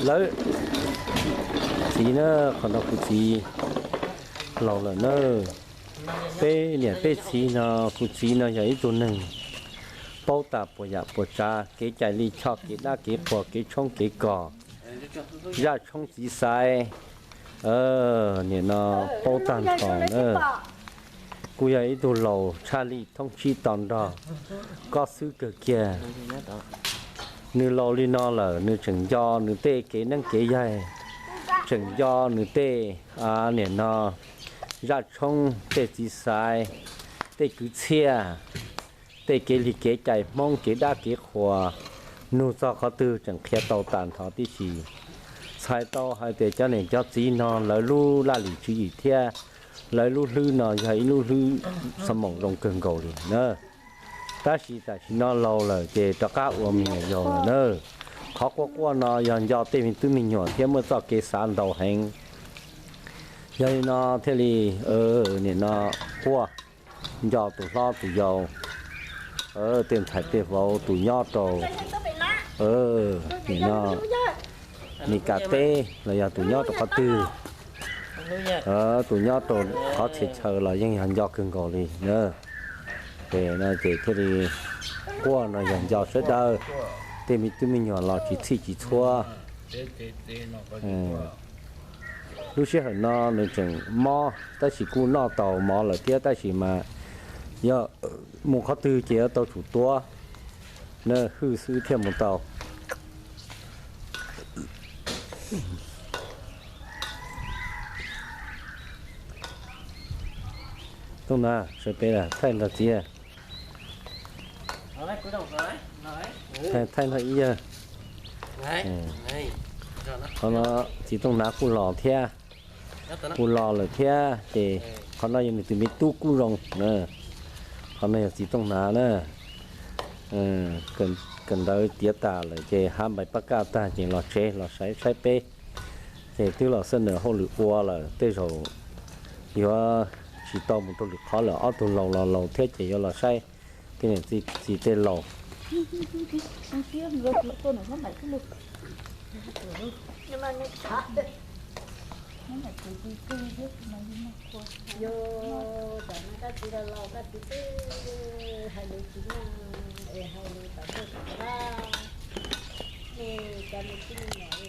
Lawv txiv na, qhov no kuv txiv laus lawm na. Peb niam peb txiv no, kuv txiv no yog ib tug neeg paub tas puas yam puas tsav, kev cai lij choj, kev dab kev qhuas, kev tshoob kev kos, zaj tshoob txiv xaiv, nim no paub tag nrho na. Kuj yog ib tug laus tshaj lij thoob tsib to nrog koj xwb kawg kiag. Nws laus li no lawm, nws tseem nco nws tej kev neeb kev yaig, tseem nco nws tej, nim no, zaj tshoob, tej txiv xaiv, tej kwv txhiaj, tej kev li kev cai Hmoob, kev dab kev qhuas, nug txog qhov twg tseem qhia tau tas nrho tib si. Txhais tau hais tias cov niam cov txiv no lawv lub laj lim tswv yim thiab lawv lub hlwb no yog ib lub hlwb xab moom zoo kawg nkaus li na. Tab sis tam sim no laus lawm ces rov qab ua me nyuam yaus lawm na. Qhov quaj quaj no yog nco tej me tub me nyuam thiab muaj txoj kev xav ntau heev. Yog li no thiaj li nim no quaj nco tus hlob tus yau, tej ntxhais tej vauv, tus nyob rau nim no Mes Kas teb los yog tus nyob rau qhov twg, tus nyob rau qhov txhia chaw los yeej yog nco kawg nkaus li na. Ces no ces thiaj li quaj no yog nco sawv daws, tej me tub me nyuam los tsis txhij tsis txhua. Lub sij hawm no nws tseem mob tab sis kuj noj tau mov lawm thiab tab sis mas yog mus qhov twg ces yuav tau tsum tuav na, hwj xwb thiaj mus tau. Tooj Nav, sawv pem thaij nrog txiv, thaij nrog ib yawg. Qhov no txiv Tooj Nav kuj los thiab, kuj los lawm thiab ces qhov no yog nws tus me tub Kub Zoo. Qhov no yog txiv Tooj Nav na. Kawm ntawv tiav tas lawm ces hab npais pab kaj tag ces los tsev los saib saib peb. Ces twb los xab nam hauj lwm ua lawm, tej zaum yuav tsis tau mus rau lwm qhov lawm, ob tug laus los laus thiab ces yuav los saib tej niam txiv tej laus. Yog tam no koj txiv los laus koj txiv twb hais lus tsis mloog es hais lus tom tej tom qab, nej cov me tub me nyuam